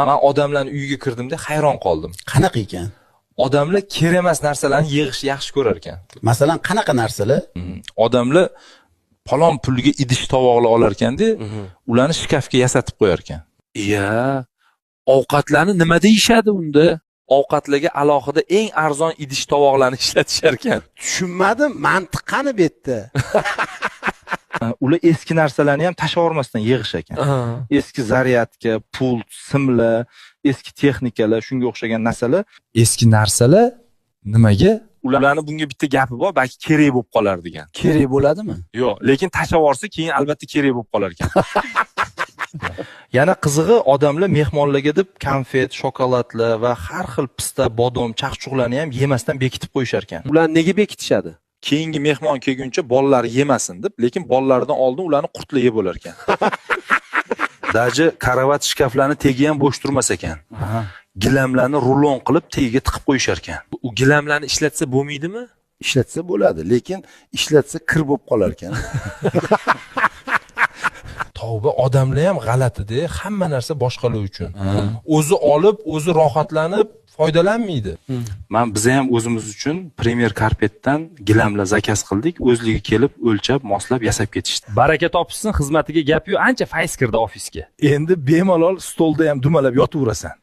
Man odamlarni uyiga kirdimda, hayron qoldim. Qanaqa ekan? Odamlar kerak emas narsalarni yig'ishni yaxshi ko'rar ekan. Masalan, qanaqa narsalar? Odamlar palon pulga idish tovoqlar olar ekanda, ularni shkafga yasatib qo'yar ekan. Iya, ovqatlarni nimada yeyishadi unda? Ovqatlarga alohida eng arzon idish tovoqlarni ishlatishar ekan. Tushunmadim, mantiq qani bu yerda? Ular eski narsalarni ham tashlab yubormasdan yig'ish ekan. Eski zaryadka, pult, simlar, eski texnikalar, shunga o'xshagan narsalar. Eski narsalar nimaga? Ularni bunga bitta gapi bor, balki kerak bo'lib qolar degan. Kerak bo'ladimi? Yo'q, lekin tashlab yuborsa keyin albatta kerak bo'lib qolar ekan. Yana qizig'i, odamlar mehmonlarga deb konfet, shokoladlar va har xil pista, bodom, chaqchuqlarni ham yemasdan bekitib qo'yishar ekan. Ularni nega bekitishadi? Keyingi mehmon kelguncha bolalar yemasin deb, lekin bolalardan oldin ularni qurtlar yeb bo'lar ekan. Daji karavat shkaflarni tegi ham bo'sh turmas ekan. Gilamlarni rulon qilib tagiga tiqib qo'yishar ekan. U gilamlarni ishlatsa bo'lmaydimi? Ishlatsa bo'ladi, lekin ishlatsa kir bo'lib qolar ekan. Tavba, odamlar ham g'alatida, hamma narsa boshqalar uchun. O'zi olib, o'zi rohatlanib foydalanmaydi. Man biza ham o'zimiz uchun Premier Carpetdan gilamlar zakaz qildik, o'zligi kelib o'lchab, moslab yasab ketishdi. Baraka topishsin, xizmatiga gap yo'q, ancha fayz kirdi ofisga. Endi bemalol stolda ham dumalab yotaverasan.